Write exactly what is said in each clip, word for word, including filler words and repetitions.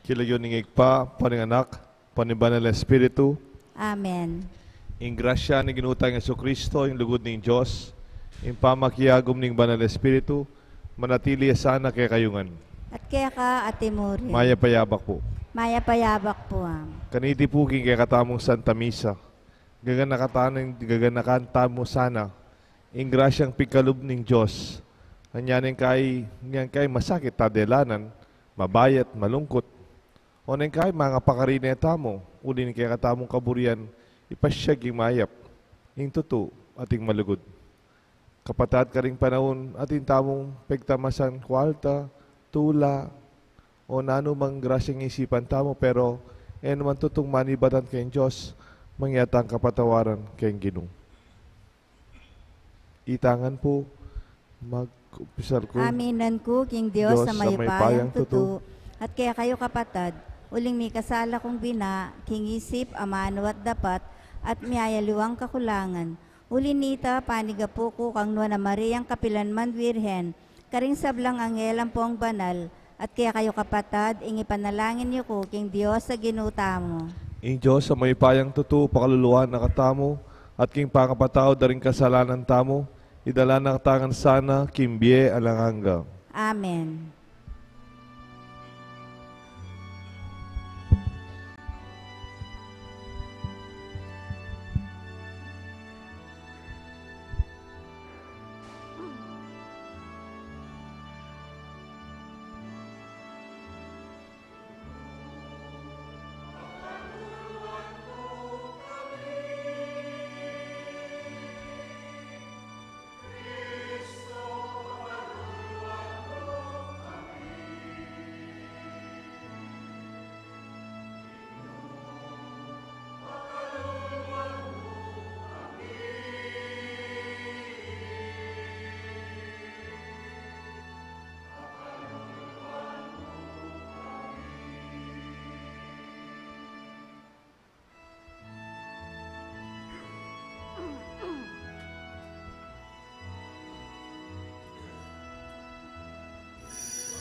King lagyu ning Ibpa, ampo ning Anak, ampo ning Banal Espiritu. Amen. Ing grasya ning Ginu tang Jesucristo, ing lugud ning Dios, ing pamakiagum ning Banal Espiritu, manatili ya sana kekayu ngan. At keka, Ate Muri. Mayap a yabak pu. Mayap a yabak pu, am. Kaniti pu king kekatamung Santa Misa, gaganakanan, gaganakan tamu sana ing grasyang pigkalub ning Dios. Anya neng kai, neng kai masakit a delanan, mabayat, malungkut, o neng kai mangapakarine tamu, uli ning kekatamung kaburian, ipasyag ing mayap, ing tutu, at ing malugud. Kapatad, karing panaun atin tamung pegtamasan kualta, tula, o nanu mang grasyang isipan tamu, pero e naman tutung manibatan keng Dios, mangyaring kapatawaran keng Ginu. Itangan pu, magkumpisal ku. Aminan ku king Dios a mayupayang tutu, at kekayu kapatad, uling mikasala kung bina, king isip, amanu at dapat, at miyayaliwang kakulangan. Uli nita, panigapu ku kang Nuan a Mariang kapilanman Birhen, karing sablang anghel ampong banal, at kekayu kapatad, ing ipanalangin yu ku king Dios a Ginu tamu. Ing Dios a mayupayang tutu, pakaluluan na katamu, at king pangapatawad da ring kasalanan tamu, idala na katamu ngan sana king bie alang angga. Amen.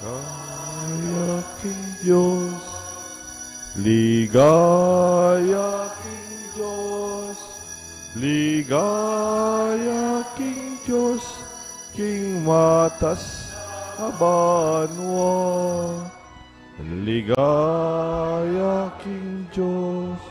Ligaya king Dios, ligaya king Dios, ligaya king Dios, king matas a banua. Ligaya king Dios.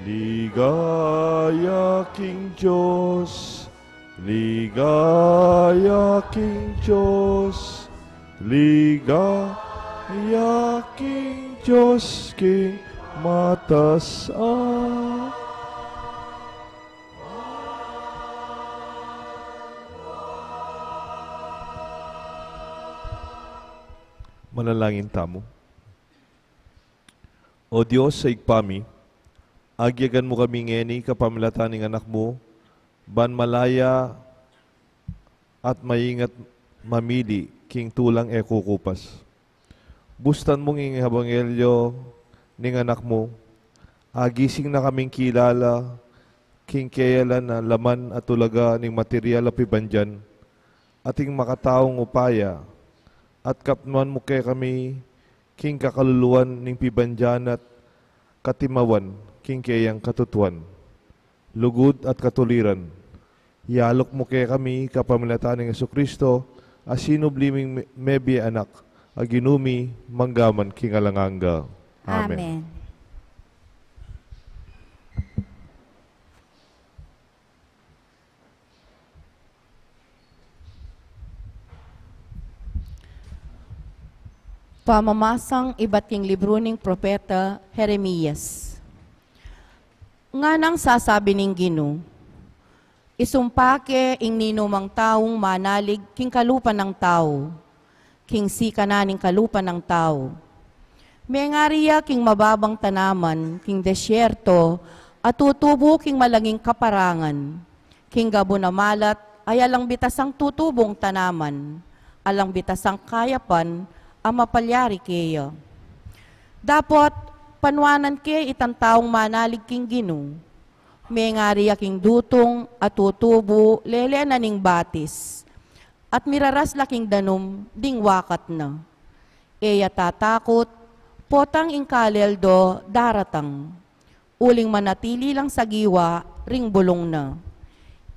Ligaya king Dios, ligaya king Dios, ligaya king Dios, king matas a. Manalangin tamu. O Dios a Ibpa mi, agyagan mu kami ngeni kapamilatan ning Anak mu, ban malaya at maingat mamili king tulang e kukupas. Bustan mung ing ebanghelyo ning Anak mu, agising na kaming kilala king keya la na laman at ulaga ning material a pibandian, at ing makataung upaya, at kapnuan mu kekami king kakaluluan ning pibandian at katimawan king keyang katutuan, lugud at katuliran. Ialok mu kekami kapamilatan nang Jesucristo, a sinubli ming me-, mebie Anak, a Ginu mi, mangga man king alang angga. Amen. Amen. Pamamasang ibat king libru ning propeta Jeremias. Nganang sasabi ning Ginu, isumpa ke ing ninumang taung manalig king kalupa nang tau, king sikanan ning kalupa nang tau. Mengari ya king mababang tanaman king desierto, a tutubu king malanging kaparangan, king gabun a malat, ay alang bitasang tutubung tanaman, alang bitasang kayapan a mapalyari keya. Dapot, panuanan ke itang taung manalig king Ginu. Mengari ya king dutung a tutubu lele na ning batis, at miraras la king danum ding wakat na. E ya tatakut, potang ing kalel do daratang, uling manatili lang sagiwa ring bulung na.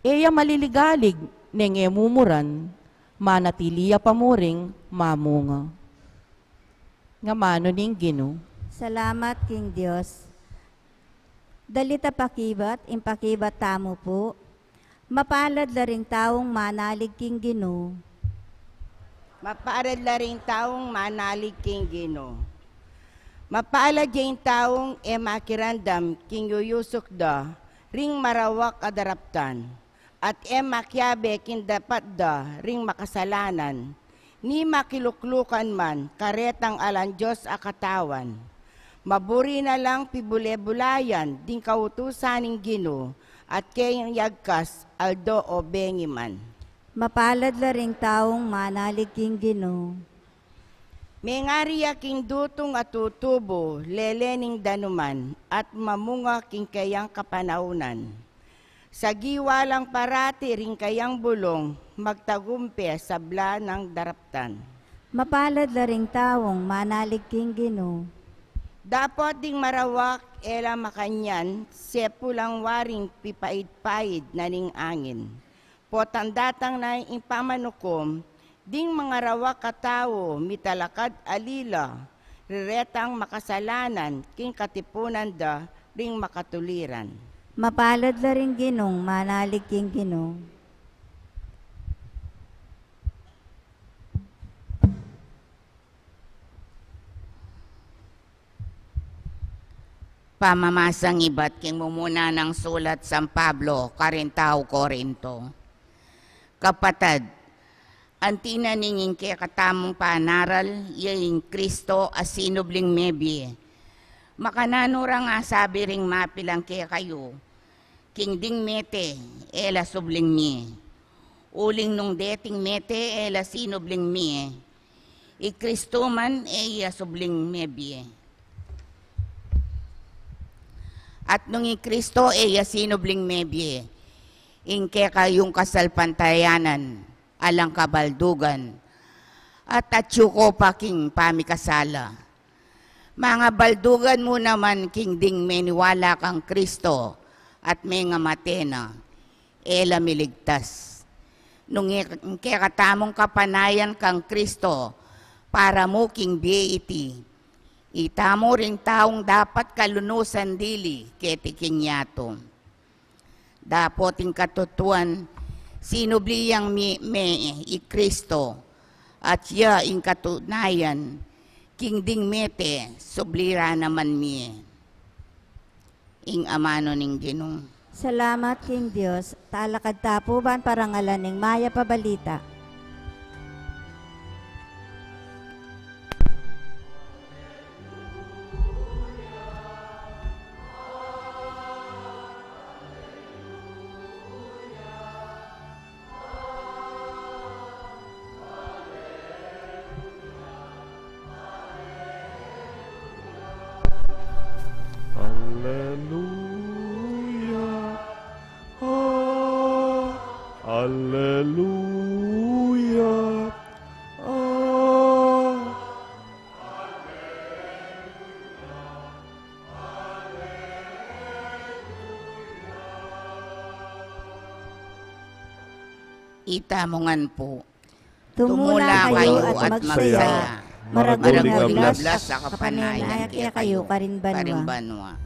E ya maliligalig neng e mumuran, manatili ya pa mu ring mamunga. Ngamanu ning Ginu. Salamat king Dios. Dalit a pakibat, ing pakibat tamu pu. Mapalad la ring taung manalig king Ginu. Mapalad la ring taung manalig king Ginu. Mapalad ya ing taung e makiramdam king yuyusuk da ring marawak a daraptan, at e makiabe king dapat da ring makasalanan, ni makiluklukan man karetang alang Dios a katawan. Maburi na lang pibule-bulayan ding kautusan ning Ginu, at keng yagkas aldo o bengi man. Mapalad la ring taung manalig king Ginu. Mengari ya king dutung a tutubu lele ning danuman, at mamunga king keyang kapanaunan. Sagiwa lang parati ring keyang bulung, magtagumpe sabla nang daraptan. Mapalad la ring taung manalig king Ginu. Dapot ding marawak e la makanyan, sepu lang waring pipaid-paid na ning angin. Potang datang na ing pamanukum, ding mangarawak a tau mitalakad alila, riretang makasalanan king katipunan da ring makatuliran. Mapalad la ring Ginung manalig king Ginu. Pamamasang ibat king mumuna nang sulat San Pablo karing tau Corinto. Kapatad, anti na ning ing kekatamung panaral, ya ing Kristo a sinubling mebie. Makananu rang asabi ring mapilang kekayu, king ding mete, e la subling mie. Uling nung deting mete, e la sinubling mie, i Kristo man e ya subling mebie. At nung i Kristo e ya sinubling mebie, ing kekayung kasalpantayanan, alang kabaldugan, at atyu ko pa king pamikasala. Mangabaldugan mu naman king ding meniwala kang Kristo at mengamate na, e la miligtas. Nung i-, kekatamung kapanayan kang Kristo para mu king bie iti, itamu ring taung dapat kalunusan dili keti king yatu. Dapot ing katutuan, sinubli yang mi-, me i Kristo, at ya ing katunayan, king ding mete, subli ra naman mie. Ing amanu ning Ginu. Salamat king Dios. Talakad ta pu ban parangalan ing mayap a balita. Alleluia. Alleluia. Ah. Ita mu ngan pu. Tumula kayu at magsaya. Maragul ing ablas a kapanaya kekayu karin banua.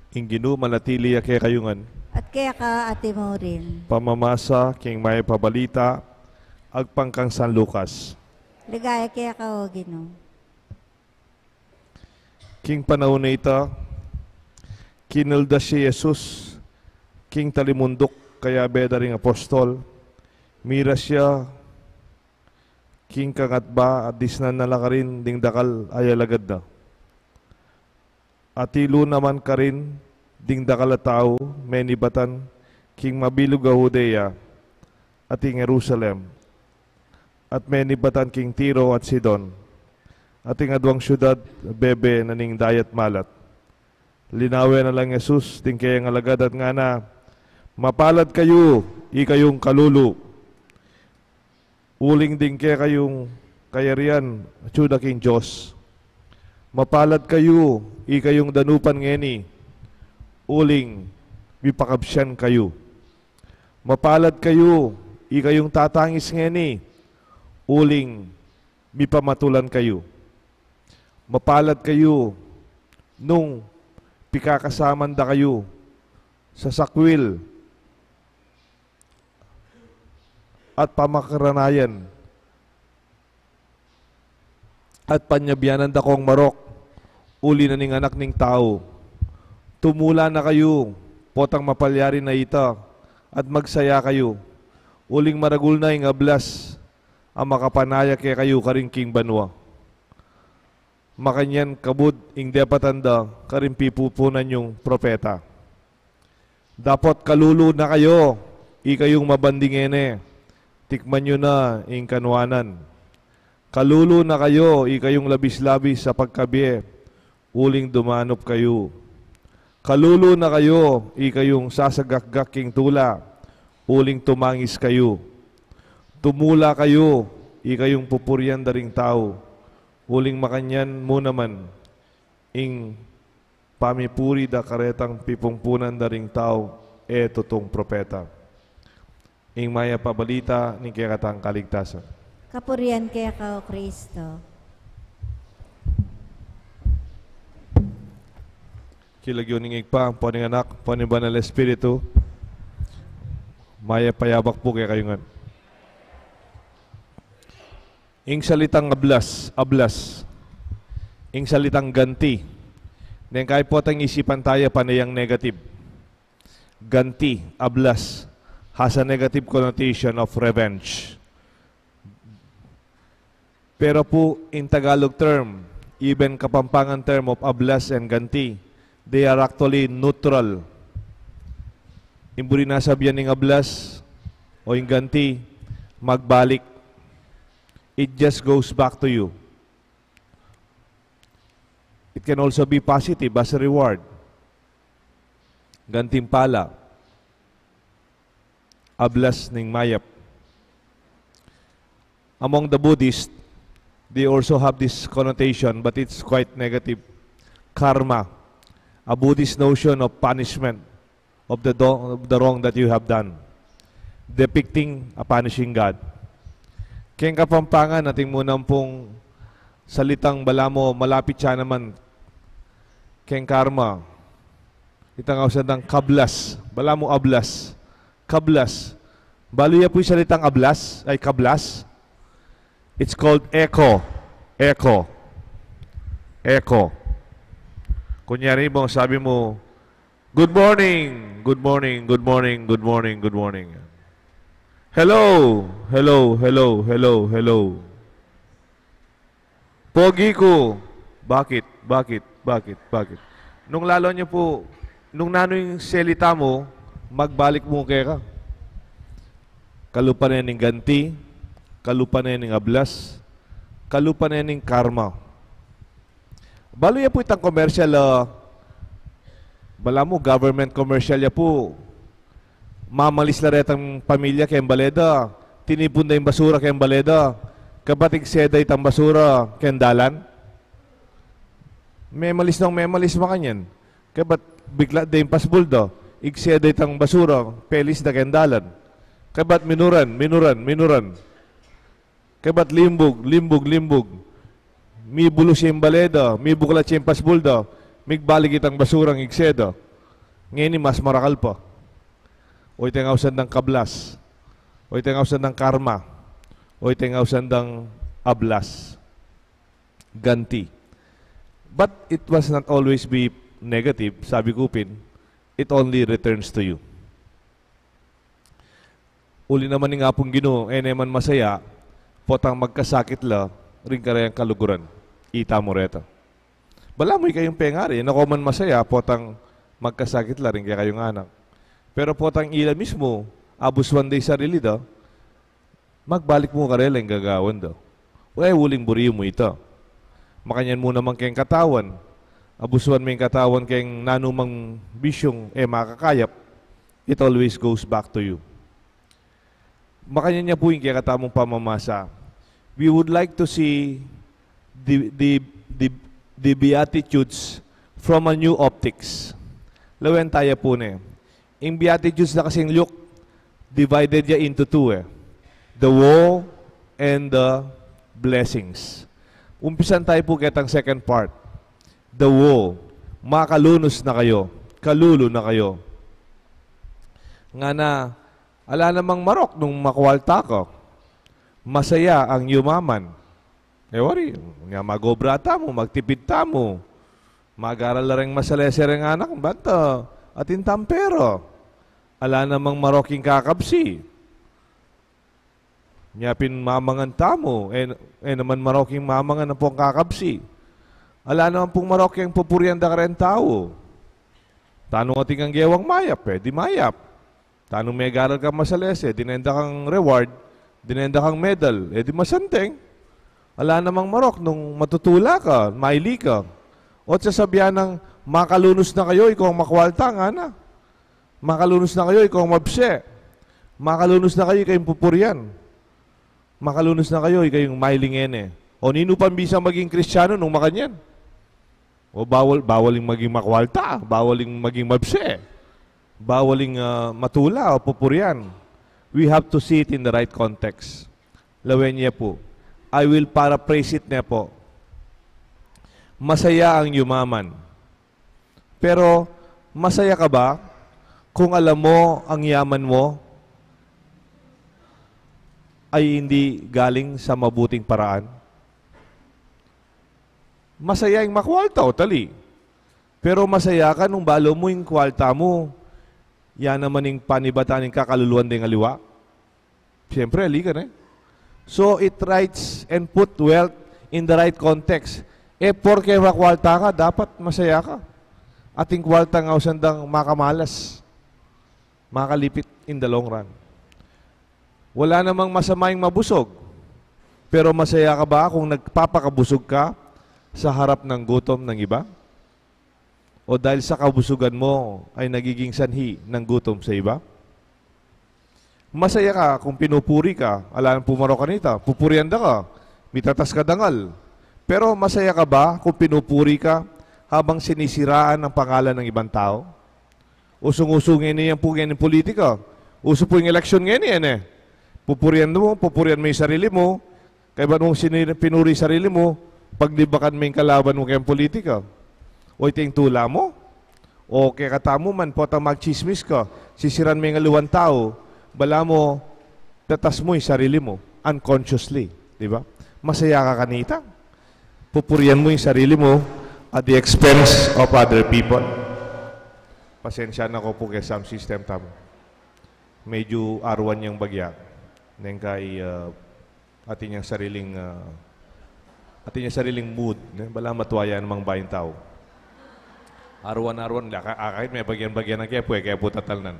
Ing Ginu manatili ya kekayu ngan. At keka mu rin. Pamamasa king mayap a balita agpang kang San Lucas. Ligaya keka, O Ginu. King panaun a ita, kinaldas ya i Jesus king talimunduk kayabe da ring apostol. Miras ya king kangatba at disnan na la karin ding dakal a alagad na. Atilu naman karin ding dakal a tau menibatan king mabilug a Judea at king Jerusalem, at menibatan king Tiro at Sidon, at ing aduang siudad bebe na ning dayat malat. Linawe na lang Jesus ding kayang alagad at ngana, "Mapalad kayu, ikayung kalulu, uling ding kekayung kayarian atyu da king Dios. Mapalad kayu, ikayung danupan ngeni, uling mipakabsian kayu. Mapalad kayu, ikayung tatangis ngeni, uling mipamatulan kayu. Mapalad kayu nung pikakasaman da kayu sa sakwil at pamakaranayan, at panyabianan da kong marok, uli na ning Anak ning Tau. Tumula na kayu, potang mapalyari na ita, at magsaya kayu, uling maragul na ing ablas a makapanaya kekayu karin king banua. Makanyan kabud ing depatan da karing pipupunan yung propeta. Dapot kalulu na kayu, ikayung mabandi ngeni, tikman yu na ing kanuanan. Kalulu na kayu, ikayung labis-labis a pagkabie, uling dumanup kayu. Kalulu na kayu, ikayung sasagakgak king tula, uling tumangis kayu. Tumula kayu, ikayung pupurian da ring tau, uling makanyan mu naman ing pamipuri da karetang pipungpunan da ring tau, e tutung propeta." Ing mayap a balita ning kekatang kaligtasan. Kapurian keka, O Kristo. King lagyu ning Ibpa, ampo ning Anak, ampo ning Banal Espiritu. Mayap a yabak pu kekayu ngan. Ing salitang ablas, ablas. Ing salitang ganti. Neng kaya potang isipan taya pane yang negative. Ganti, ablas, has a negative connotation of revenge. Pero pu, in Tagalog term, even Kapampangan term of ablas and ganti, they are actually neutral. Ing buri na sabian ning ablas o ing ganti, magbalik. It just goes back to you. It can also be positive as a reward. Gantimpala. Ablas ning mayap. Among the Buddhists, they also have this connotation, but it's quite negative. Karma, a Buddhist notion of punishment of the, do- of the wrong that you have done, depicting a punishing God. Keng Kapampangan, atin mu naman pung salitang balamu malapit ya naman keng karma. Itang ausan dang kablas. Balamu ablas. Kablas. Balu ya pu ing salitang ablas, ay, kablas? It's called echo. Echo. Echo. Kunyari, bang sabi mu, "Good morning, good morning, good morning, good morning, good morning. Hello, hello, hello, hello, hello." Pogi ku. Bakit? Bakit? Bakit? Bakit? Nung lalo niya po, nung nanu ing selita mu, magbalik mu keka. Kalupa ne ning ganti, kalupa ne ning ablas, kalupa ne ning karma. Balu ya po itang komersyal, ah, balamu government commercial ya po. Mamalis la retang pamilya keng bale da, tinipun da ing basura keng bale da, kabat igse da itang basura keng dalan. Memalis nang memalis makanyan. Kabat bigla da ing pasbul da, igse da itang basura, pelis da keng dalan. Kabat minuran, minuran, minuran. Kabat limbug, limbug, limbug. Mibulus ya ing bale da, mibuklat ya ing pasbul da, migbalik itang basurang igse da. Ngeni mas marakal pa. O itang ausan dang kablas. O itang ausan dang karma. O itang ausan dang ablas. Ganti. But it was not always be negative, sabi ku pin, it only returns to you. Uli naman ning Apung Ginu, e ne man masaya, potang magkasakit la, ring kareng kaluguran. Ita mu reta. Balamu ikayung pengari, e na ko man masaya, potang magkasakit la, ring kekayung anak. Pero potang ila mismu, abuswan da ing sarili da, magbalik mu karela ing gagawan da. Uling buri mu ita. Makanyan mu naman keng katawan, abuswan me ing katawan keng nanumang bisyung e makakayap, it always goes back to you. Makanyan ya pu ing kekatamung pamamasa. We would like to see the, the, the, the Beatitudes from a new optics. Lawen taya pu ne. Ing Beatitudes na kasing Luke, divided ya into two e. The woe and the blessings. Umpisan taya pu ketang second part. The woe. Makalunus na kayu. Kalulu na kayu. Ngana, ala namang marok nung makwalta ka. Masaya ang yumaman. E wari, nya magobra tamu, magtipid tamu. Mag-aral la reng masalese reng anak, banta, atin tang pera. Ala namang marok ing kakabsi. Nya pin mamangan tamu, e, e naman marok ing mamangan ampong kakabsi. Ala naman pung marok ing pupurian da kareng tau. Tanung atin kang gewang mayap, e di mayap. Tanung megaral kang masalese, dinenda kang reward, dinenda kang medal, e di masanteng. Ala namang marok nung matutula ka, maili ka. O sasabian nang, makalunus na kayu, ikong makwalta, ngana. Makalunus na kayu, ikong mabse. Makalunus na kayu, ikayung pupurian. Makalunus na kayu, ikayung mailing e ne. O ninu pang bisa maging Kristiano nung makanyan? O bawal, bawal ing maging makwalta, bawal ing maging mabse, bawal ing, ah, matula o pupurian. We have to see it in the right context. Lawen ye pu. I will paraphrase it ne pu. Masaya ang yumaman. Pero masaya ka ba kung alam mo ang yaman mo ay hindi galing sa mabuting paraan? Masaya ing makwalta o tali. Pero masaya ka nung balu mu ing kwalta mu, yan naman ing panibatan ning kakaluluan deng aliwa? Siyempre, ali ka ne. So, it writes and put wealth in the right context. E porke makwalta ka, dapat masaya ka. Atin kwaltang ausan dang makamalas, makalipit in the long run. Wala namang masama ing mabusog. Pero masaya ka ba kung nagpapakabusog ka sa harap ng gutom ng iba? O dahil sa kabusugan mo ay nagiging sanhi ng gutom sa iba? Masaya ka kung pinupuri ka, ala nang pumarok kanita, pupurian da ka, mitatas ka dangal. Pero masaya ka ba kung pinupuri ka habang sinisiraan ang pangalan ng ibang tao? Usung-usu ngeni yan pu ngeni ing politika. Usu pu ing eleksyon ngeni, e ne? Pupurian mu, pupurian mu ing sarili mu. Kaybat mung sini-, pinuri ing sarili mu, pagdibakan mu ing kalaban mu keng politika. O iti ing tula mu? O kekatamu man, potang magtsismis ka, sisiran me ing aliwang tau, balamu, tatas mu ing sarili mu, unconsciously, di ba? Masaya ka kanita. Pupurian mu ing sarili mu at the expense of other people. Pasensya na ko pu keng sound system tamu. Medyu aruan yang bagya. Neng kai, ah, atin yang sariling, ah, Atin yang sariling mood, ne? Balamu matua ya namang bayung tau. Aruan-aruan, aka-, akakit me bagyan-bagyan na kepu, e kepu tatalnan.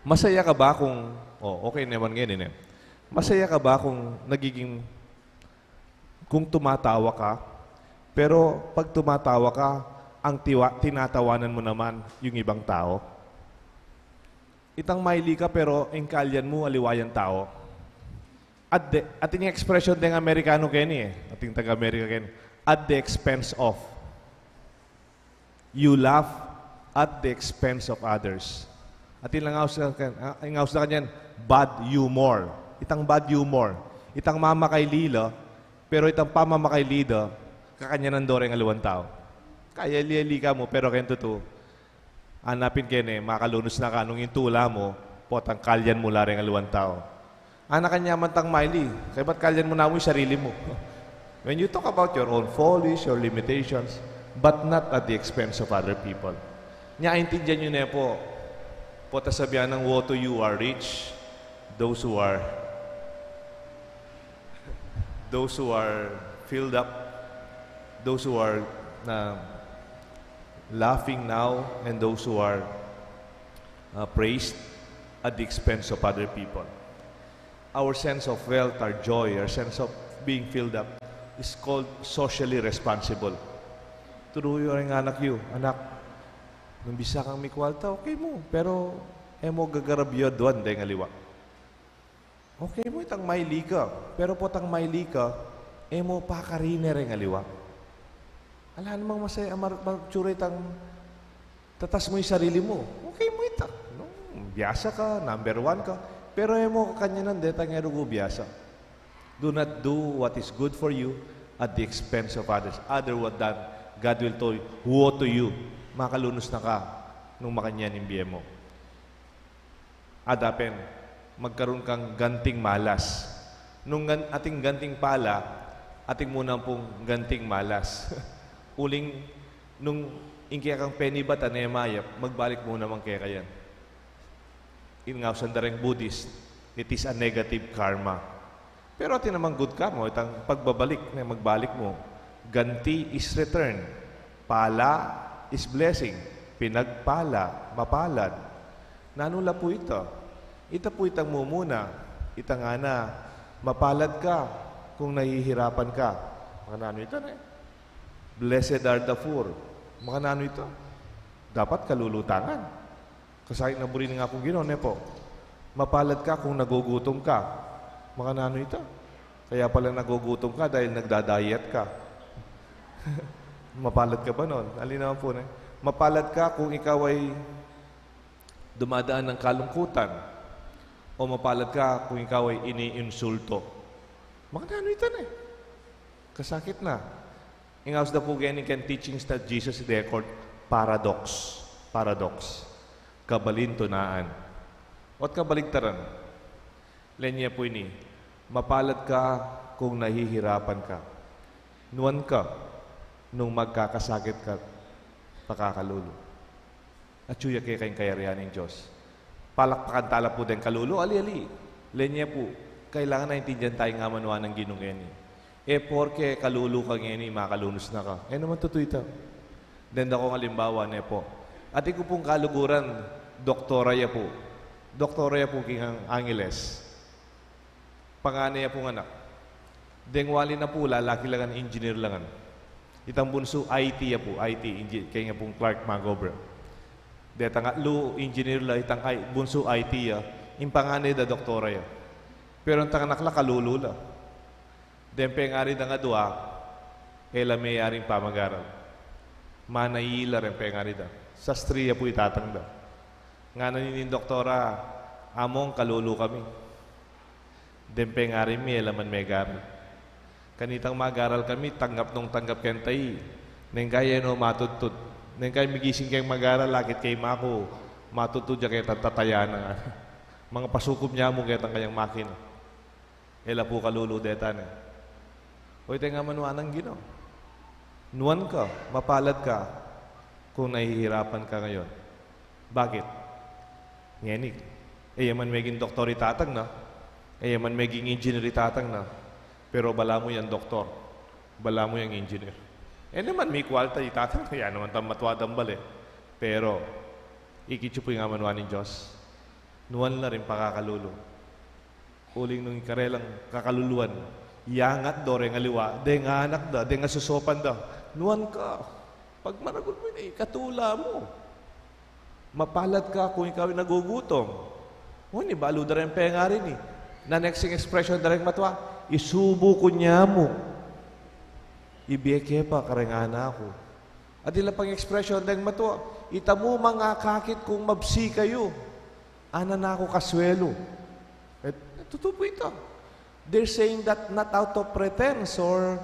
Masaya ka ba kung, oh, okay naman ngeni, ne? Masaya ka ba kung nagiging, kung tumatawa ka, pero pag tumatawa ka, ang tiwa-, tinatawanan mu naman yung ibang tau? Itang maili ka, pero ing kalyan mu, aliwa yang tau. At de, atin yang expression deng Amerikanu keni, e. Atin taga-Amerika keni, "At the expense of." You laugh at the expense of others. Atin lang aus na kan-, ah, ing aus na kanyan, bad humor. Itang bad humor. Itang mamakaili la, pero itang pamamakaili da, kakanyanan do reng aliwang tau. Kaya ali-ali ka mu, pero keng tutu, anapin keni, makalunus na ka nung ing tula mu, potang kalyan mu la reng aliwang tau. Ana, kanyaman tang maili, kaybat kalyan mu namu ing sarili mu. When you talk about your own follies, your limitations, but not at the expense of other people. Nya, aintindian yu ne pu, pota sabian nang, "Woe to you who are rich, those who are, those who are filled up, those who are, uh, laughing now, and those who are, uh, praised at the expense of other people." Our sense of wealth, our joy, our sense of being filled up is called socially responsible. Turu yu reng anak yu, "Anak, nung bisa kang mikwalta, okay mu, pero e mu gagarab yaduan deng aliwa. Okay mu itang maili ka, pero potang maili ka, e mu pakarine reng aliwa." Ala namang masaya, amar-, matsura itang tatas mu ing sarili mu. Okay mu ita, no? Biasa ka, number one ka, pero e mu kakanyanan detang e rugu biasa. Do not do what is good for you at the expense of others. Otherwise, God will tell you, "Woe to you." Makalunus na ka nung makanyan ing bie mu. Adapen, magkarun kang ganting malas. Nung gan-, ating ganting pala, ating mu naman pung ganting malas. Uling nung ing kekang penibatan e mayap, magbalik mu naman keka yan. Ing ausan da reng Buddhist, it is a negative karma. Pero atin namang good karma, itang pagbabalik, ne, magbalik mu. Ganti is return. Pala is blessing. Pinagpala, mapalad. Nanu la pu ita? Ita pu itang mumuna, itang ngana, "Mapalad ka kung nahihirapan ka." Makananu ita, ne? "Blessed are the poor." Makananu ita? Dapat kalulu ta ngan. Kasakit na buri ning Apung Ginu, ne pu? "Mapalad ka kung nagugutom ka." Makananu ita? Kaya pala nagugutom ka dahil nagda-diet ka. Mapalad ka ba nun? Ali naman pu, ne? "Mapalad ka kung ikaw ay dumadaan ng kalungkutan." O mapalad ka kung ikaw ay iniinsulto. Makananu ita, ne? Kasakit na. Ing aus da pu geni keng teachings that Jesus record, paradox. Paradox. Kabalintunaan. O't kabaligtaran. Lenya pu ini, "Mapalad ka kung nahihirapan ka. Nuan ka nung magkakasakit ka't pakakalulu." Atyu ya keka ing kayarian ning Dios. Palakpakan ta la pu deng kalulu, ali-ali. Lenya pu, kailangan aintindian taya ing amanuan nang Ginu ngeni. E porke kalulu ka ngeni, makalunus na ka. E naman tutu ita. Deng dakong alimbawa, ne pu? Atin ku pung kaluguran, doktora ya pu. Doktora ya pu king Angeles. Pangane ya pung anak. Deng wali na pu, lalaki la ngan, engineer la ngan. Itang bunsu, I T ya pu, I T, engi-, kaya nga pung Clark Magober. Detang atlu, engineer la, itang I-, bunsu, I T ya, ing pangane da, doktora ya. Pero itang anak la, kalulu la. Deng pengari dang adua, e la meyaring pamagaral. Manayil la reng pengari da. Sastri ya pu i tatang da. Ngana ning doktora, "Among, kalulu kami. Deng pengari mi, e la man megaral. Kanitang magaral kami, tanggap nung tanggap keng tai. Neng kaya e no matudtud. Neng kaya migising keng magaral, akit keng ima ku, matudtud ya ketang tataya na." Mangapasukup ne mu ketang kayang makina. E la pu kalulu deta, ne? O, ita ing amanuan nang Ginu. Nuan ka, mapalad ka kung nahihirapan ka ngayon. Bakit? Ngeni, e ya man meging doktor i tatang na, e ya man meging engineer i tatang na, Pero balamu yang doktor, balamu yang engineer. E naman, mikwalta i tatang, kaya naman tang matua dang bale. Pero ikit yu pu ing amanuan ning Dios, nuan la ring pakakalulu. Uling nung ing karelang kakaluluan, iyangat do reng aliwa, deng anak da, deng asosopan da, nuan ka. Pagmaragul mu ini, ikatula mu. Mapalad ka kung ikaw ay nagugutom. Ngening balu da reng pengari ini. Na next ing expression da reng matua, isubu ku nya mu, ibie ke pa kareng anak ku. At ila pang expression deng matua, itamu mang akakit kung mabsi kayu, anan na ku kasuelu. E, tutu pu ita. They're saying that not out of pretense or,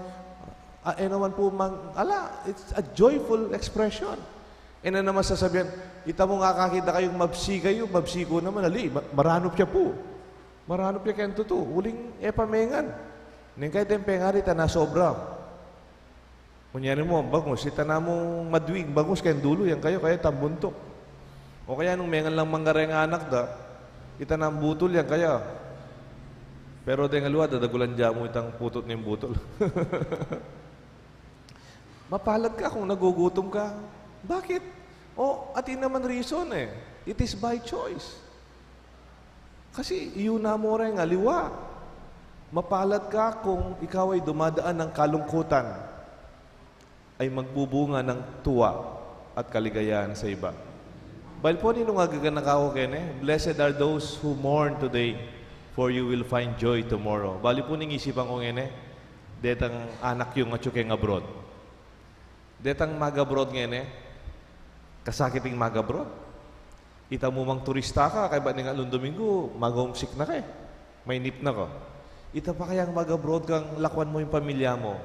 uh, e naman pu mang, ala, it's a joyful expression. E na naman sasabian, itamu nga akakit da kayung mabsi kayu, mabsi ku naman, ali, ma-, maranup ya pu. Maranup ya keng tutu, uling e pa mengan. Neng kaya deng pengari, ita na sobra. Kunyari mu, bangus, ita na mung madwing, bangus keng dulu, yang kaya, kaya tambuntuk. O kaya nung mengan lang mangga reng anak da, ita na butul, yang kaya. Pero deng aliwa, dadagulan da mu itang putut ning butul. Mapalad ka kung nagugutom ka. Bakit? O, atin naman reason e. It is by choice. Kasi iyuna mu reng aliwa. Mapalad ka kung ikaw ay dumadaan ng kalungkutan, ay magbubunga ng tuwa at kaligayahan sa iba. Balu pu, nung agaganaka ku kene, "Blessed are those who mourn today, for you will find joy tomorrow." Balu pu, ning isipan ku ngeni, detang anak yung atyu keng abroad. Detang mag-abroad ngeni, kasakit ing mag-abroad. Ita mu mang turista ka, kaybat ning atlung Domingo, mag-homesick na ka e. Mainip na ka. Ita pa kayang mag-abroad kang lakuan mu ing pamilya mu.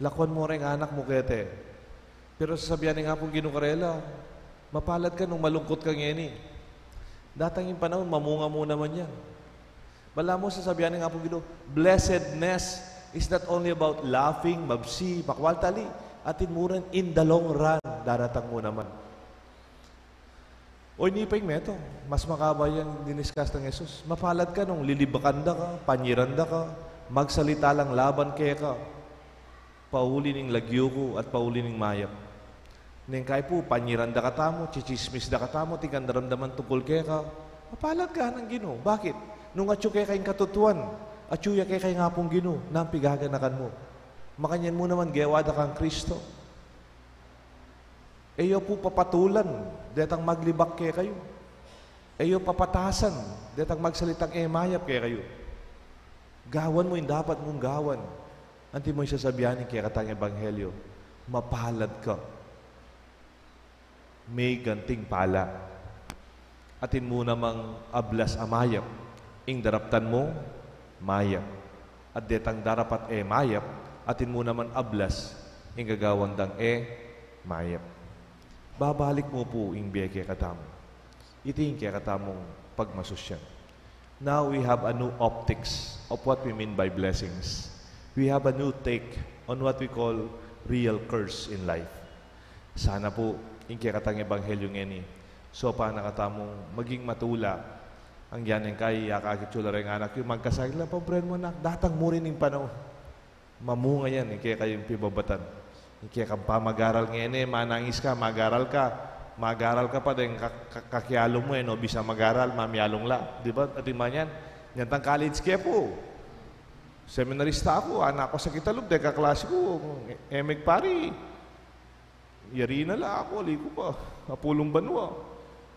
Lakuan mu reng anak mu keti. Pero sasabian ning Apung Ginu karela, mapalad ka nung malungkut ka ngeni. Datang ing panaun, mamunga mu naman yan. Balamu sasabian ning Apung Ginu, blessedness is not only about laughing, mabsi, makwalta, ali, atin mu rin in the long run, daratang mu naman. O, ini pa ing metung, mas makaba yang diniscuss nang Jesus. Mapalad ka nung lilibakan da ka, panyiran da ka, magsalita lang laban keka, pauli ning lagyu ku at pauli ning mayap. Neng kaya pu, panyiran da katamu, chichismis da katamu, atin kang daramdaman tungkul keka. Mapalad ka nang Ginu. Bakit? Nung atyu keka ing katutuan, atyu ya keka ing Apung Ginu, nang pigaganakan mu. Makanyan mu naman gewa da kang Kristo. E yu pu papatulan detang maglibak kekayu. E yu papatasan detang magsalitang e mayap kekayu. Gawan mu ing dapat mung gawan. Anti mu ing sasabian ning kekatang ebanghelyo, mapalad ka. May ganting pala. Atin mu namang ablas a mayap ing daraptan mung mayap. At detang darapat e mayap, atin mu naman ablas ing gagawan dang e mayap. Babalik mu pu ing bie kekatamu. Iti ing kekatamung pagmasusyan. Now we have a new optics of what we mean by blessings. We have a new take on what we call real curse in life. Sana pu, ing kekatang ebanghelyo ngeni, saupan na katamung maging matula. Anggang kaya akakit yu la reng anak yu, magkasakit la, paburen mu, anak, datang mu rin ing panaun. Mamunga yan, ing kekayung pibabatan. Ing kekang pamag-aral ngeni, manangis ka, mag-aral ka. Mag-aral ka pa, deng ka-, ka-, kakialung mu, e no bisa mag-aral, mamialung la. Di ba? Atin man yan. Yan tang college ke pu. Seminarista ku, anak ku sa kitalub, deng kaklase ku, e, e, megpari. Yari na la aku, ali ku pa, apulung banua.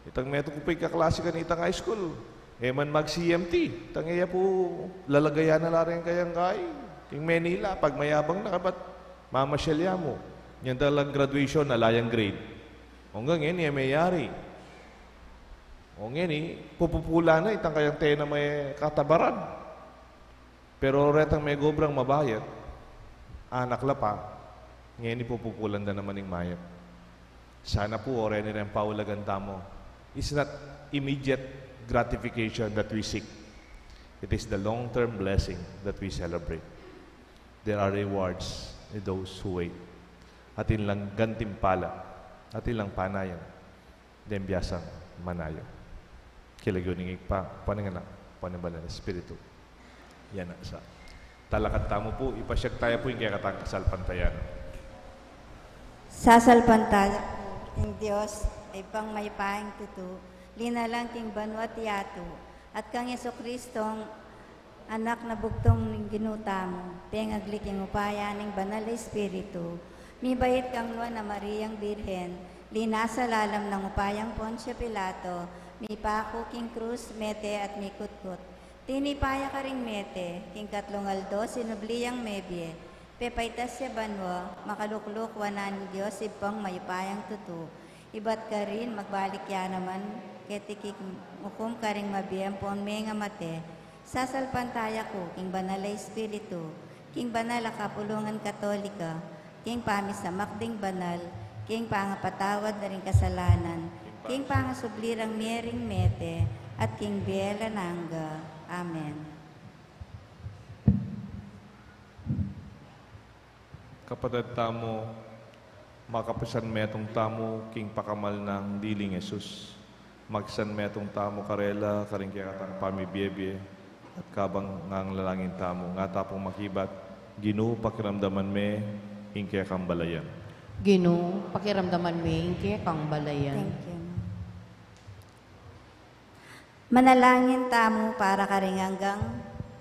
Itang metung ku pa ing kaklase kanitang high school, e man mag-C M T. Itang e ya pu lalagayan na la reng kayang kai. King Manila, pagmayabang na, kabat mamasyal ya mu. Inyang dalan graduation, ala yang grade. O ngeni, e meyari. O ngeni, pupupula na itang kayang tena me katabaran. Pero retang megobrang mabayat, anak la pa, ngeni pupupulan da naman ing mayap. Sana pu, o reni reng paulagan tamu, it's not immediate gratification that we seek. It is the long-term blessing that we celebrate. There are rewards in those who wait. Atin lang gantimpala, atin lang panayan deng biasang manaya. King lagyu ning Ibpa, ning Anak, ning Banal a Espiritu. Yana sa. Talakad tamu pu, ipasyag taya pu ing kekatang kasalpantayanan. Sasalpantaya ku king Dios a Ibpang mayupayang tutu, linalang king banua at yatu, at kang Jesucristong Anak na bugtung ning Ginu tamu, pengagli king upaya ning Banal a Espiritu, mibait kang nuan a Mariang Birhen, linasa lalam nang upayang Poncio Pilato, mipaku king krus, mete at mikutkut. Tinipa ya karing mete, king katlung aldo sinubli yang mebie, pepaitas ya banua, makalukluk wanan ning Dios Ibpang mayupayang tutu. Ibat karin magbalik ya naman keti king ukum karing mabie ampon mengamate. Sasalpantaya ku king Banal a Espiritu, king banal a kapulungan Katolika, king pamisamak ding banal, king pangapatawad da ring kasalanan, king pangasubli rang mie ring mete, at king bie alang angga. Amen. Kapatad tamu, makapisanmetung tamu king pakamal nang diling Jesus. Makisanmetung tamu karela karing kekatang pamibiebie, at kabang nanganalangin tamu, nga ta pung makibat, Ginu, pakiramdaman me ing kekang balayan. Ginu, pakiramdaman me ing kekang balayan. Thank you. Manalangin tamu para karing anggang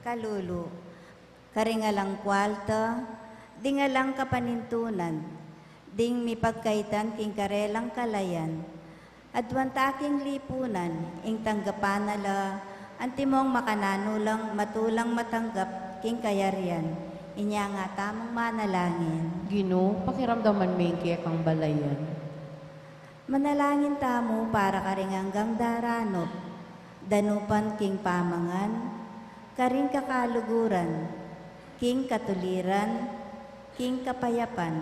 kalulu, karing alang kwalta, ding alang kapanintunan, ding mipagkaitan king karelang kalayan. Aduan ta king lipunan ing tanggapan na la, antimong makananu lang matulang matanggap king kayarian. Inya nga tamung manalangin. Ginu, pakiramdaman me ing kekang balayan. Manalangin tamu para karing anggang daranup, danupan king pamangan, karing kakaluguran, king katuliran, king kapayapan.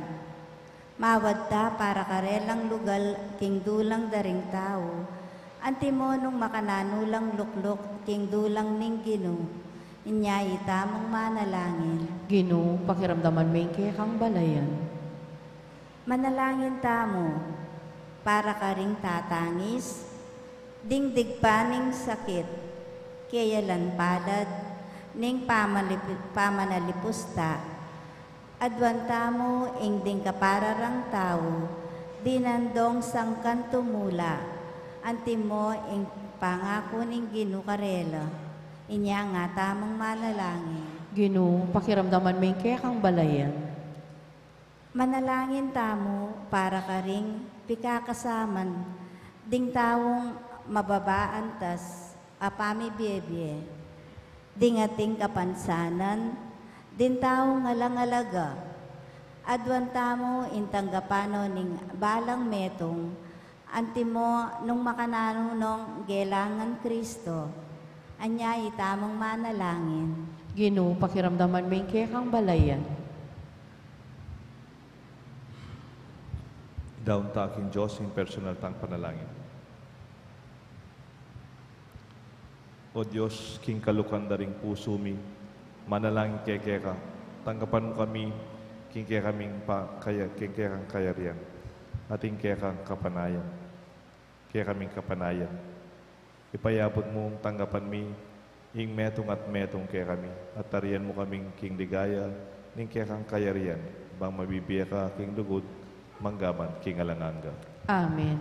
Mawad ta para karelang lugal king dulang da ring tau, antimo nung makananu lang lukluk king dulang ning Ginu. Inya itamung manalangin. Ginu, pakiramdaman me ing kekang balayan. Manalangin tamu para karing tatangis, ding digpa ning sakit, keyalan palad ning pamalip-, pamanalipus ta. Aduan tamu ing ding kapararang tau, dinandong sangkan tumula, antimo ing pangaku ning Ginu karela. Inya nga tamung manalangin. Ginu, pakiramdaman me ing kekang balayan. Manalangin tamu para karing pikakasaman ding taung mababa antas a pamibiebie, ding ating kapansanan, ding taung alang-alaga. Aduan tamu ing tanggapan no ning balang metung, antimo nung makananu nong gelang nang Kristo. Anya itamung manalangin. Ginu, pakiramdaman me ing kekang balayan. Idaun ta king Dios ing personal tang panalangin. O Dios, king kalukan da ring pusu mi, manalangin ke keka, tanggapan mu kami king kekaming pa-, kaya-, king kekang kayarian, at ing kekang kapanayan, kekaming kapanayan. Ipayabut mung tanggapan mi ing metung at metung kekami, at tarian mu kaming king ligaya ning kekang kayarian, bang mabibie ka king lugud mangga man king alang angga. Amen.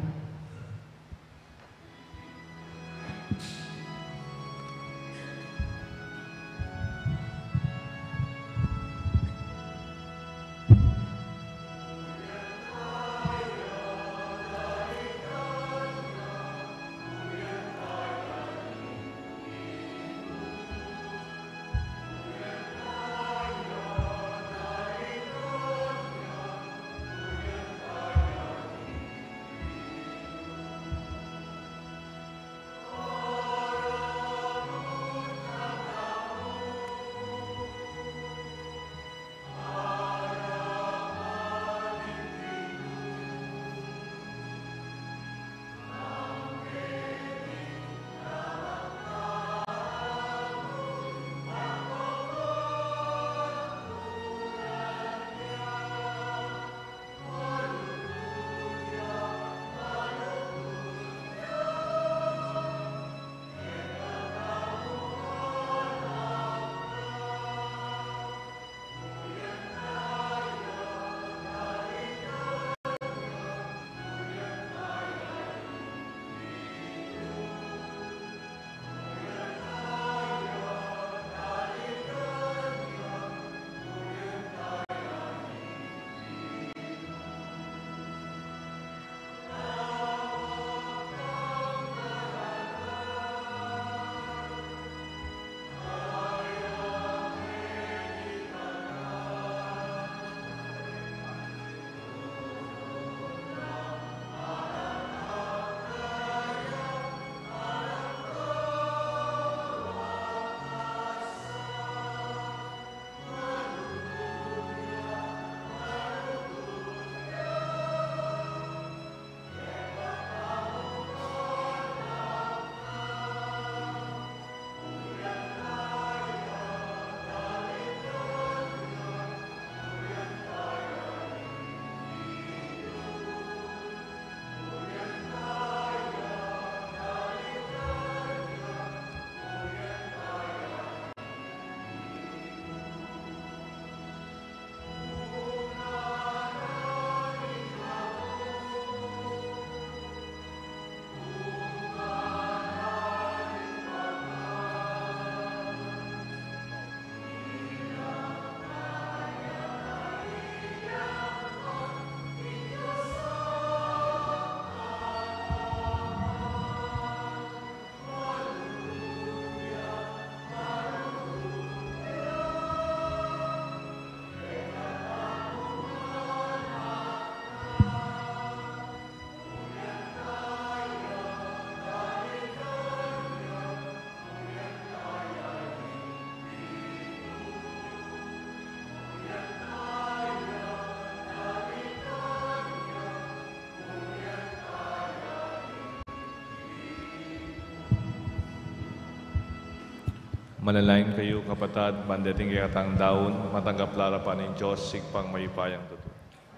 Manalangin kayu, kapatad, ban deting kekatang daun, matanggap la arapan ning Dios, Ibpang mayupayang tutu.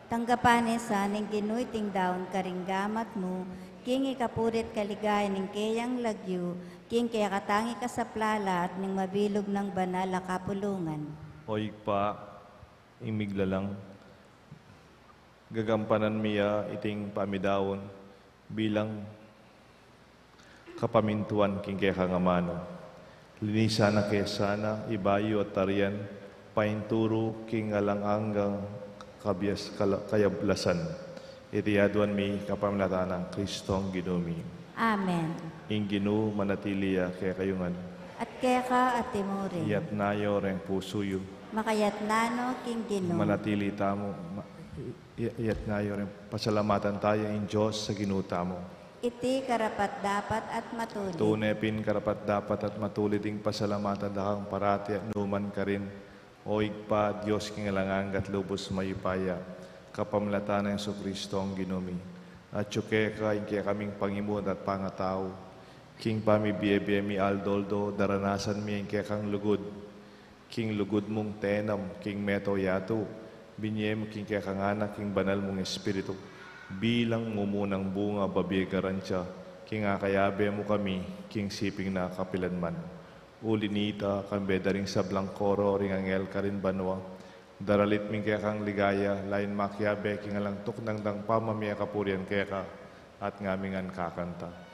Tanggapan ne sa ning Ginu iting daun karing gamat mu, king ikapuri't kaligayan ning keyang lagyu, king kekatang ikasaplala at ning mabilug nang banal a kapulungan. O Ibpa, ing miglalang, gagampanan mi ya iting pamidaun bilang kapamintuan king kekang amanu. Linisan na ke sana, ibayu at tarian, painturu king alang anggang kabias-, kala-, kayablasan. Iti aduan mi kapamilatan nang Kristong Ginu mi. Amen. Ing Ginu manatili ya kekayu ngan. At keka at imurin. Iyatas yu reng pusu yu. Makayatas no king Ginu. Manatili tamu, ma-, i-, iyatas yu reng pasalamatan taya ing Dios a Ginu tamu. Iti karapat-dapat at matulid. Tune pin karapat-dapat at matulid ing pasalamatan da kang parati at nukarin man, O Ibpa, Dios king alang angga at lubus mayupaya, kapamilatan nang Jesucristo a Ginu mi. Atyu keka ing kekaming pangimutan at pangatau. King pamibie-bie mi aldo-aldo, daranasan mi ing kekang lugud. King lugud mung tenam king meto yatu, binie mu king kekang Anak ing banal mung Espiritu, bilang mumunang bunga a bibie garantia, king akayabe mu kami king siping na kapilan man. Uli nita, kambe da ring sablang koro ring anghel karin banua, daralit mi ing kekang ligaya, lain makiabe king alang tuknang dang pamamie kapurian keka, at ngami ngan kakanta.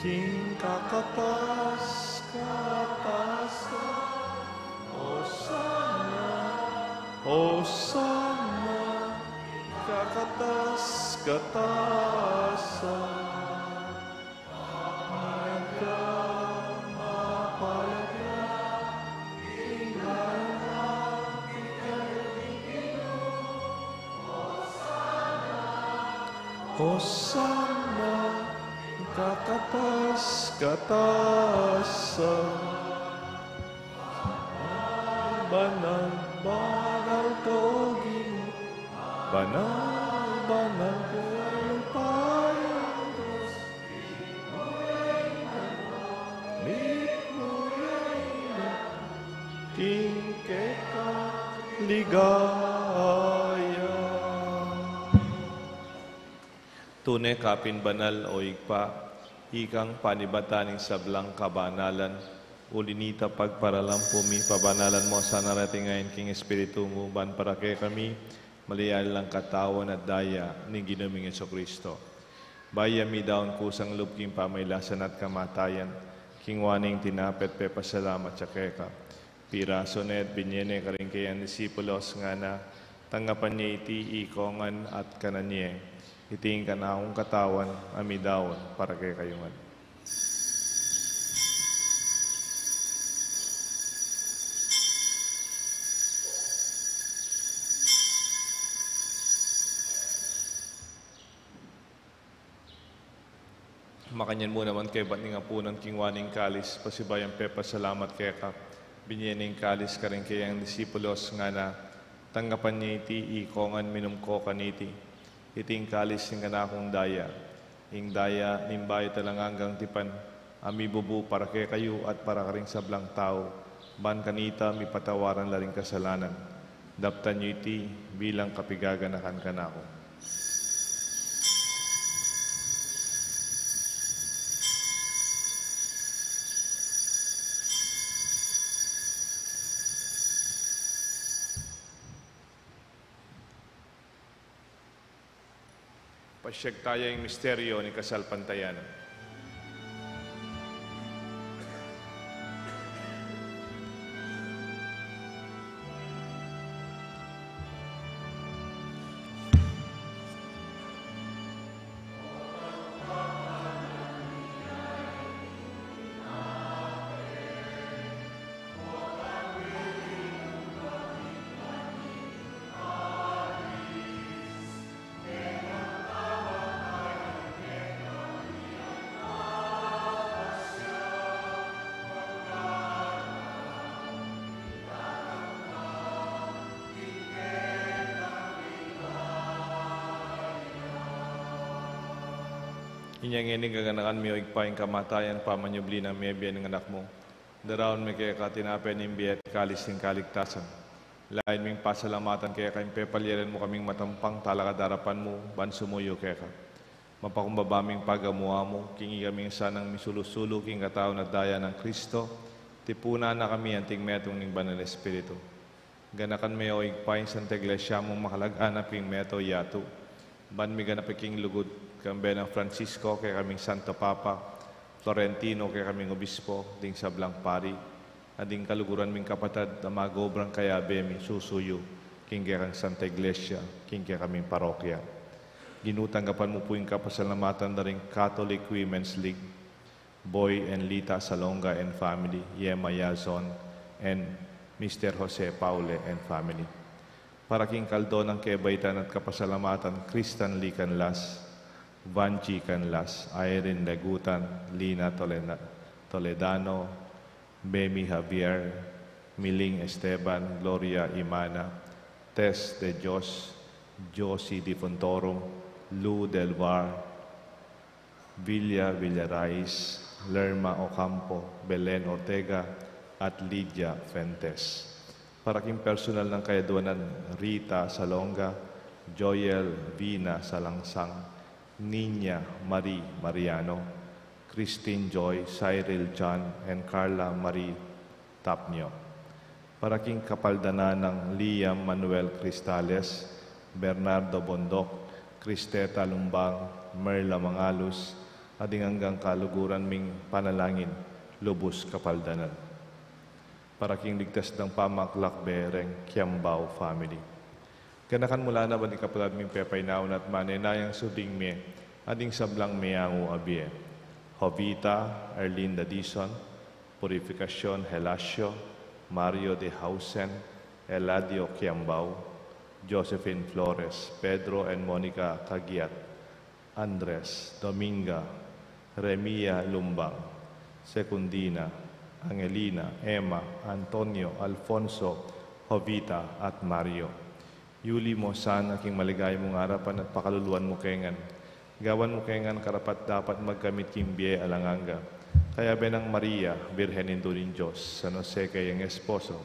King kakatas-katasan. Osana, Osana, kakatas-katasan. Mapalad ka, mapalad ka, ing darating kang Ginu. Osana, kakatas-katasan. Banal, banal ka, O Ginu. Banal, banal ka, O Ginu. King keka ligaya. Tune ka pin banal, O Ibpa, ikang panibatan ning sablang kabanalan, uli nita pagparalan pu mi, pabanalan mu sana reti ngeni king Espiritu mu, ban para kekami, malian lang katawan at daya ning Ginu ming Jesucristo. Bayu mi daun kusang lub king pamailasan at kamatayan, kinua ne ing tinape at pepasalamat ya keka. Pirasu ne at binie ne karing keyang disipulos, ngana, tanggapan ye iti ikongan at kanan ye. Iti ing kanakung katawan a midaun para kekayu ngan. Makanyan mu naman kaybat ning apunan, kinua ne ing kalis, pasibayu yang pepasalamat keka, binie ne ing kalis karing keyang disipulos, ngana, tanggapan ye iti ikongan, minum ko kaniti. Iti ing kalis ning kanakung daya, ing daya ning bayu at alang anggang tipan, a mibubu para kekayu at para karing sablang tau, ban kanita mipatawaran la ring kasalanan. Daptan yu iti bilang kapigaganakan kanaku. Siyag taya ing misteryo ning kasalpantayanan. Inya ngeni gaganakan mi, o Ibpa, ing kamatayan, pamanyubli nang mebie ning Anak mu. Daraun mi keka tinape ning bie at kalis ning kaligtasan. Lain ming pasalamatan keka ing pepalyalan mu kaming matampang talakad king arapan mu ban sumuyu keka. Mapakumbaba ming pagamu-amu king ikami sanang misulu-sulu king katawan at daya nang Kristo, tipunan na kami anting metung ning Banal Espiritu. Ganakan me, o Ibpa, ing Santa Iglesia mung makalaganap king mabilug a yatu, ban miganap ya king lugud, kambe nang Francisco, kekaming Santo Papa, Florentino, kekaming obispo, ding sablang pari, at ding kaluguran ming kapatad a mag-obrang kayabe mi susuyu king kekang Santa Iglesia, king kekaming parokya. Ginu, tanggapan mu pu ing kapasalamatan da ring Catholic Women's League, Boy and Lita Salonga and family, Yema Yazon, and Mister Jose Paule and family. Para king kaldo nang kebaitan at kapasalamatan, Kristan Lee Canlas, Vanji Canlas, Irene Legutan, Lina Tolena-, Toledano, Bemi Javier, Miling Esteban, Gloria Imana, Tess De Dios, Josie Di Fontorum, Lou Del Var, Villa Villarais, Lerma Ocampo, Belen Ortega, at Lydia Fuentes. Para king personal nang kayaduanan, Rita Salonga, Joel Vina Salangsang, Nina Marie Mariano, Christine Joy, Cyril John, and Carla Marie Tapnio. Para king kapaldanan nang Liam Manuel Cristales, Bernardo Bondoc, Cristeta Lumbang, Merla Mangalus, at ding anggang kaluguran ming panalangin, lubus kapaldanan. Para king ligtas dang pamakalakbe reng Kiambao family. Ganakan mu la naman ding kapatad ming pepainawa na at manenayang subling mie, at ding sablang meangu a bie. Jovita Erlinda Dizon, Purificacion Gelasio, Mario de Hausen, Eladio Kiambao, Josephine Flores, Pedro and Monica Cagiat, Andres, Dominga, Remia Lumbang, Secundina, Angelina, Emma, Antonio, Alfonso, Jovita, at Mario. Yuli mu sana king maligaya mung arapan at pakaluluan mu kengan. Gawan mu kengan karapat-dapat magkamit king bie alang angga. Kayabe nang Maria, Birhen Indu ning Dios, San Jose kayang esposo,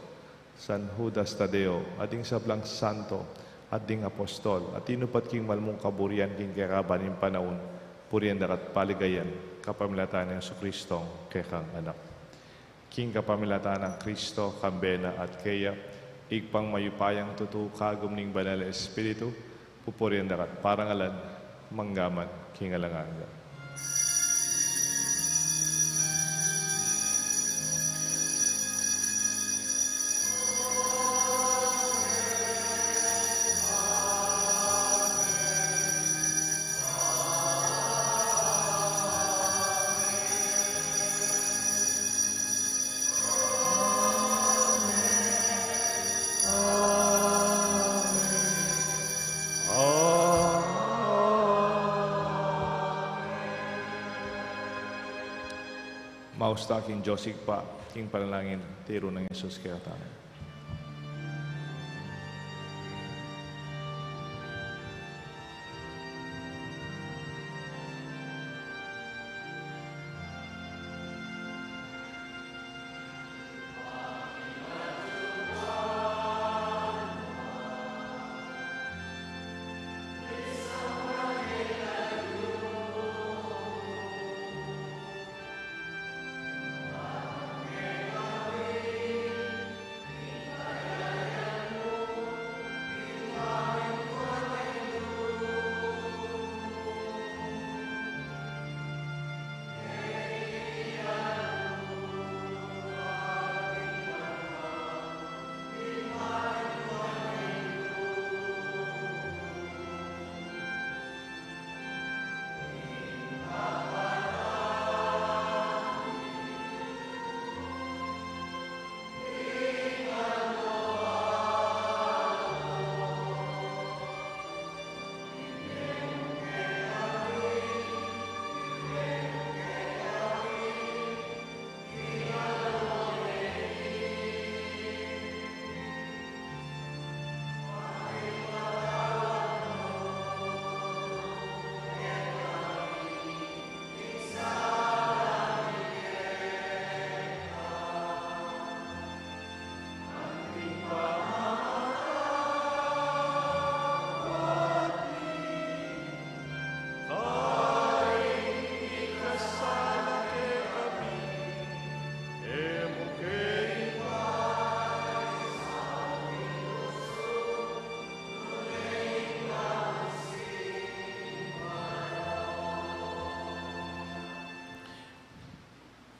San Judas Tadeo, at ding sablang santo, at ding apostol, a tinupad king mal mung kaburian king kekaban ning panaun, purian da ka at paligayan, kapamilatan nang Jesucristong kekang Anak. King kapamilatan nang Kristo, kambe na at keya, Ibpang mayupayang tutu, kagum ning Banal a Espiritu, pupurian da ka at parangalan, mangga man king alang angga. Maus ta king Dios Ibpa, king panalangin tiru nang Jesus kekatamu.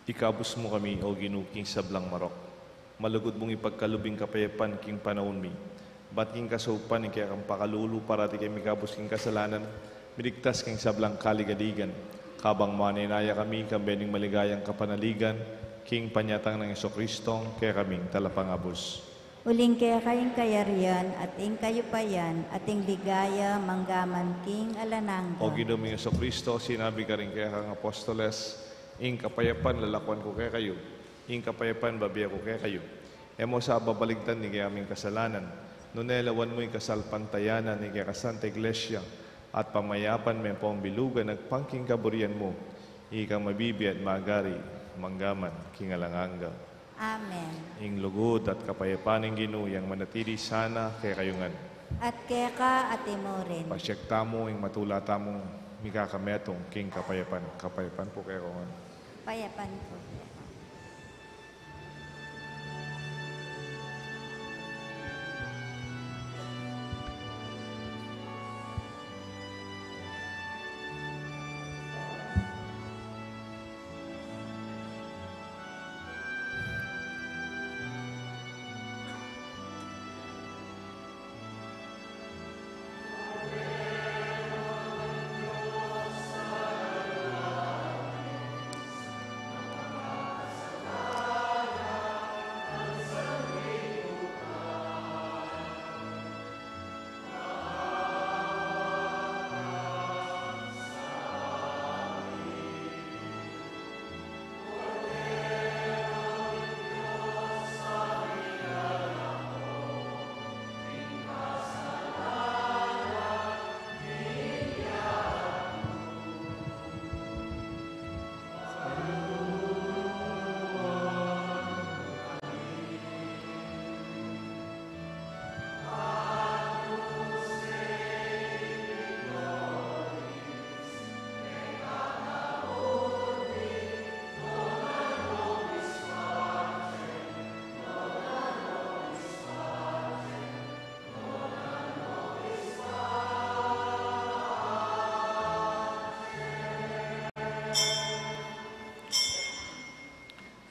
Ikabus mu kami, O Ginu, king sablang marok. Malugud mung ipagkalub ing kapayapan king panaun mi. Bat king kasaupan ning kekang pakalulu, parati kami mikabus king kasalanan, miligtas king sablang kaligaligan. Kabang manenaya kami, kambe ning maligayang kapanaligan, king panyatang nang Jesucristo, kekaming Talapangabus. Uling keka ing kayarian, at ing kayupayan, at ing ligaya, manggaman king alang angga. O Ginu ming Jesucristo, sinabi karing kekang apostoles, ing kapayapan lalakuan ku kekayu, ing kapayapan bibie ku kekayu. E mu sa babaligtan ding kekaming kasalanan, nune lawan mu ing kasalpantayanan ning kekang Santa Iglesia, at pamayapan me pong bilugan agpang king kaburian mu, ikang mabibie at magari, manggaman king alang angga. Amen. Ing lugud at kapayapan ning Ginu yang manatili sana kekayu ngan. At keka at imurin. Pasiag tamu ing matula tamung mikakametung king kapayapan. Kapayapan pu kekayu ngan. Kapayapan pu.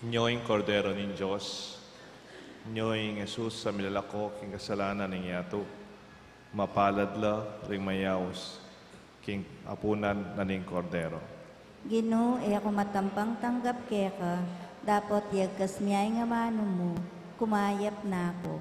Nyo ing Kordero ning Dios. Nyo ing Jesus a milalako king kasalanan ning yatu. Mapalad la ring mayaus king apunan na ning Kordero. Ginu, e ku matampang tanggap keka, dapot yagkas mu ing amanu mu, kumayap na ku.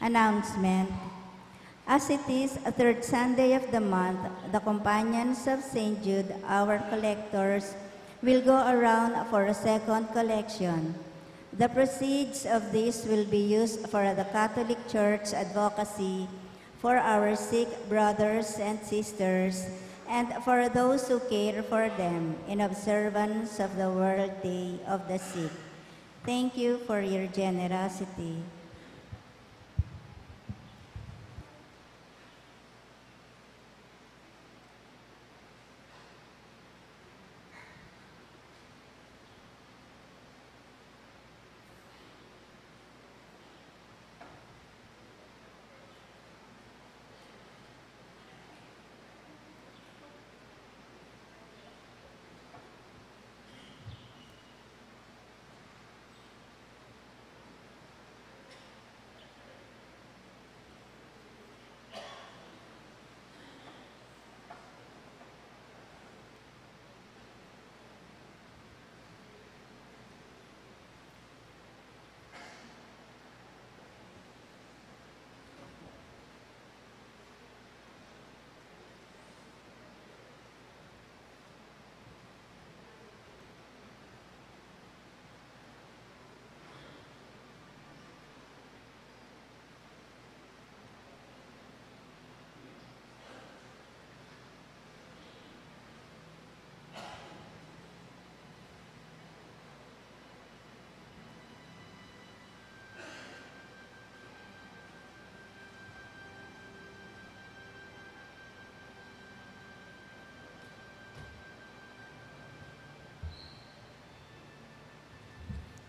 Announcement. As it is a third Sunday of the month, the companions of Saint Jude, our collectors, will go around for a second collection. The proceeds of this will be used for the Catholic Church advocacy for our sick brothers and sisters and for those who care for them in observance of the World Day of the Sick. Thank you for your generosity.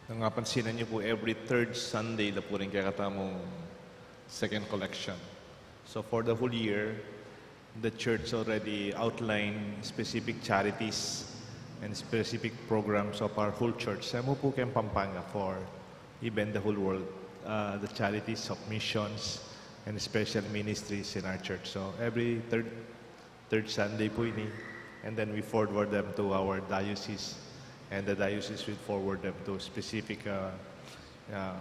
Nung mapansinan yu pu, every third Sunday la pu rin kekatamung second collection. So for the whole year, the church already outlined specific charities and specific programs of our whole church. Sa mu pu keng Pampanga, for even the whole world, uh, the charities of missions and special ministries in our church. So every third third Sunday pu ini, and then we forward them to our diocese, and the diocese will forward them to specific, uh, uh,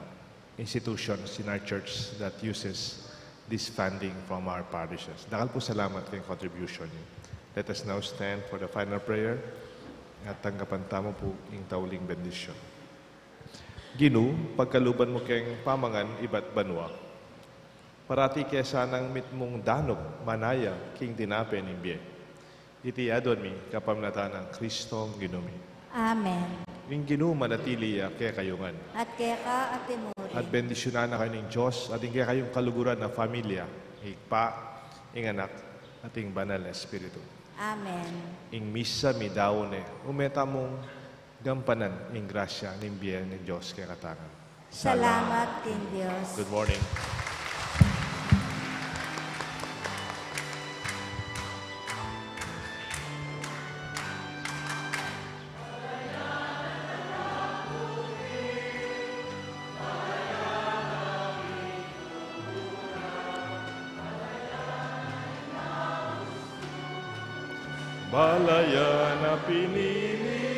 institutions in our church that uses this funding from our parishes. Dakal pu salamat keng contribution yu. Let us now stand for the final prayer. At tanggapan tamu pu ing tauling bendisyon. Ginu, pagkaluban mu keng pamangan ibat banua, parati ke sanang mitmung danup manaya king dinape ning bie. Iti aduan mi kapamilatan nang Kristong Ginu mi. Amen. Ing Ginu manatili ya kekayu ngan. At keka at imurin. At bendisyunan na kayu ning Dios, at ing kekayung kaluguran a pamilya, ing Ibpa, ing Anak, at ing Banal a Espiritu. Amen. Ing misa midaun ne, ume tamung gampanan ing grasya ning bie ning Dios kekatamu ngan. Salamat king Dios. Good morning. Balayan a pinili